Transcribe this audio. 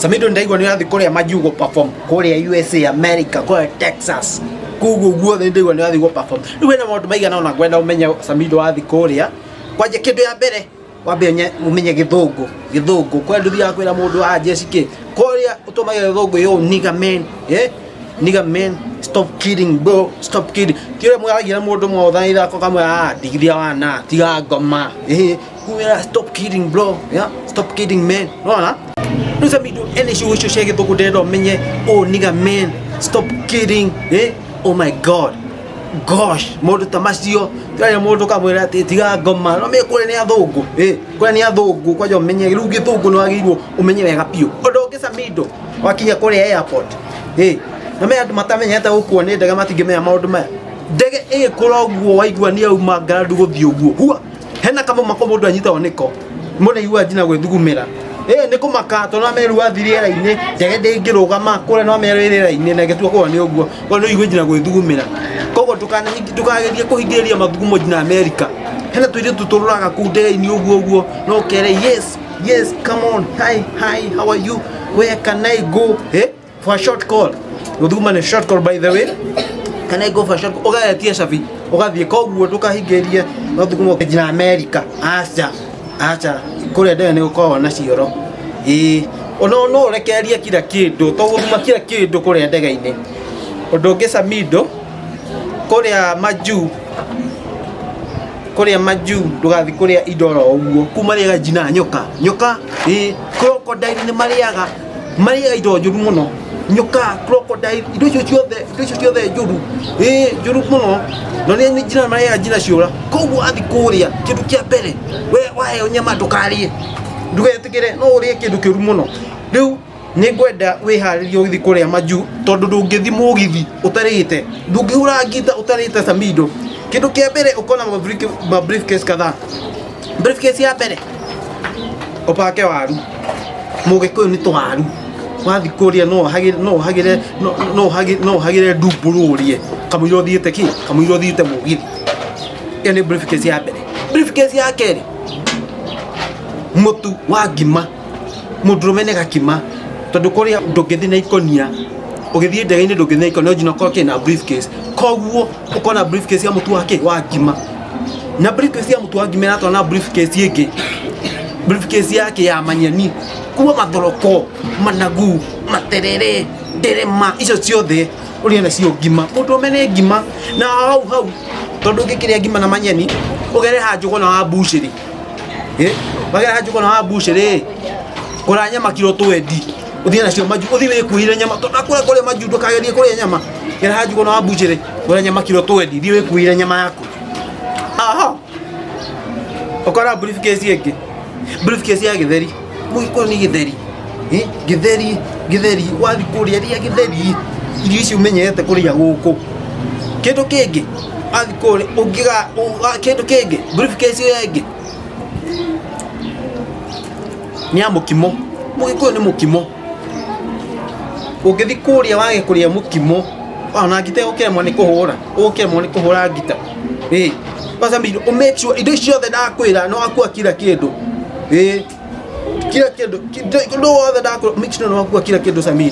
Samido, ndaigua nĩ ũrathiĩ kũrĩa majuu gũ perform kũrĩa USA, America, kũrĩa Texas, kũguo guothe ndaigua nĩ ũrathiĩ gũ perform. Rĩu hena maũndũ maigana ũna ngwenda ũmenye, Samido, wathiĩ kũrĩa. Kwanja kĩndũ ya mbere, wambe ũmenye Gĩthũngũ. Gĩthũngũ kũrĩa ndũthiaga kwĩra mũndũ a Jessica kũrĩa ũtũmagĩra Gĩthũngũ, "Yo nigga man, eh, nigga man, stop kidding bro, stop kidding." Ti ũrĩa mwaragia na mũndũ mwotha ithako kamwe, "Ah, ndigithia wana, tiga ngoma." Eh, kumwĩra, "Stop kidding bro, yeah, stop kidding man." Unaona? Rĩu Samido, ene ciugo icio cia Gĩthũngũ ndĩrenda ũmenye: "Oh nigga man, stop kidding," eh, "Oh my God, gosh," maũndũ ta macio. Tiraria mũndũ kamwĩra atĩ tiga ngoma, no mĩ kũrĩa nĩ athũngũ, ĩ kũrĩa nĩ athũngũ. Kwanja ũmenye rĩu Gĩthũngũ nĩ wagĩrĩirwo ũmenye wega biũ. Ũndũ ũngĩ, Samido, wakinya kũrĩa airport, ĩ na me andũ matamenyete gũkuo nĩ ndege matingĩmenya maũndũ maya. Ndege ĩgĩkũra ũguo, waigua nĩ yauma ngarandu gũthiĩ ũguo, hua hena kamũmako mũndũ anyitagwo nĩko mũndũ aigua njina gwĩthugumĩra. Ĩ nĩ kũmaka tondũ no meru wathi rĩera-inĩ, ndege ndĩngĩrũgama kũrĩa, no meru ĩ rĩera-inĩ na ĩgĩtua kũgwa nĩ ũguo koguo no igue njina gwĩthugumĩra. Koguo ndũkagerie kũhingĩrĩria mathugumo njina Amerika. Hena tũirĩtu tũrũraga kũu ndege-inĩ ũguo ũguo, no ũkere, Yes, come on, hi, hi, how are you, where can I go, eh, for a short call?" Gũthuguma nĩ short call, by the way. "Can I go for a short call?" Ũgagetia cabi ũgathiĩ. Koguo ndũkahingĩrie mathugumo nginya Amerika, aca aca. Kũrĩa ndege nĩ gũkoragwo na cioro, ĩĩ no no ũrekererie kila kĩndũ to gũthuma kila kĩndũ kũrĩa ndege-inĩ. Ũndũ ũngĩ, Samido, kũrĩa majuu, kũrĩa majuu ndũgathiĩ kũrĩa indo oro ũguo. Kũu marĩaga njina nyoka, nyoka, ĩĩ crocodile nĩ marĩaga, marĩaga indo njũru mũno, nyoka, crocodile, indo icio ciothe, indo icio ciothe njũru, ĩĩ njũru mũno. No nĩ njina marĩaga njina ciũra. Koguo athiĩ kũrĩa, kĩndũ kĩa mbere, we waheo nyama ndũkarĩe, ndũgetĩkĩre, no ũrĩe kĩndũ kĩũru mũno. Rĩu nĩ ngwenda wĩharĩrie ũgĩthiĩ kũrĩa majuu, tondũ ndũngĩthiĩ mũgithi ũtarĩte, ndũngĩhũra ngita ũtarĩte. Samido, kĩndũ kĩa mbere, ũkona ma briefcase kadhaa. Briefcase ya mbere ũpake waru, Mũgĩkũyũ nĩ twaru. Wathiĩ kũrĩa no ũhagĩre, no ũhagĩre, no ũhagĩre, no ũhagĩre ndumbũrũ ũrĩe kamũira ũthiĩte kĩ, kamũira ũthiĩte mũgithi. Ĩyo nĩ briefcase ya mbere. Briefcase ya kerĩ, mũtu wa ngima, mũndũrũme nĩ gakima, tondũ kũrĩa ndũngĩthiĩ na ikonia. Ũgĩthiĩ ndege-inĩ ndũngĩthiĩ na ikonia, no nginya ũkorwo kĩna briefcase. Koguo ũkorwo na briefcase ya mũtu wa kĩ, wa ngima. Na briefcase ya mũtu wa ngima ĩratwarana na briefcase ĩngĩ, briefcase yake ya manyeni, kuma mathoroko, managu, materere, nderema, icio ciothe ũrĩe nacio ngima. Mũndũrũme nĩ ngima. Na hau hau, tondũ ũngĩkĩrĩa ngima na manyeni, ũgere hanjũgũna wa mbucĩrĩ, wagera hanjũgũna wa mbucĩrĩ, gũra nyama kiro 20 ũthiĩ nacio majuu, ũthiĩ wĩkuĩre nyama, tondũ kũrĩa kũrĩa majuu ndũkagerie kũrĩa nyama. Gera hanjũgũna wa mbucĩrĩ, gũra nyama kiro 20, thiĩ wĩkuĩre nyama yaku. Aha, ũkora briefcase ĩngĩ, briefcase ya gĩtheri. Mũgĩkũyũ nĩ gĩtheri. Eh, gĩtheri, gĩtheri. Wathiĩ kũrĩa rĩa gĩtheri, irio ici ũmenyerete kũrĩa gũkũ. Kĩndũ kĩngĩ wathiĩ kũrĩa ũngĩga kĩndũ kĩngĩ, briefcase ĩyo ĩngĩ nĩ ya mũkimo. Mũgĩkũyũ nĩ mũkimo. Ũngĩthiĩ kũrĩa wage kũrĩa mũkimo, ona ngita ĩgũkĩremwo nĩ kũhũra, ũgũkĩremwo nĩ kũhũra ngita. Ĩ kwanza ũ make sure indo ici ciothe ndakwĩra nĩ wakua kila kĩndũ, ĩ kila kĩndũ, ũndũ wothe ndakwĩra, make sure nĩ wakua kila kĩndũ, Samir.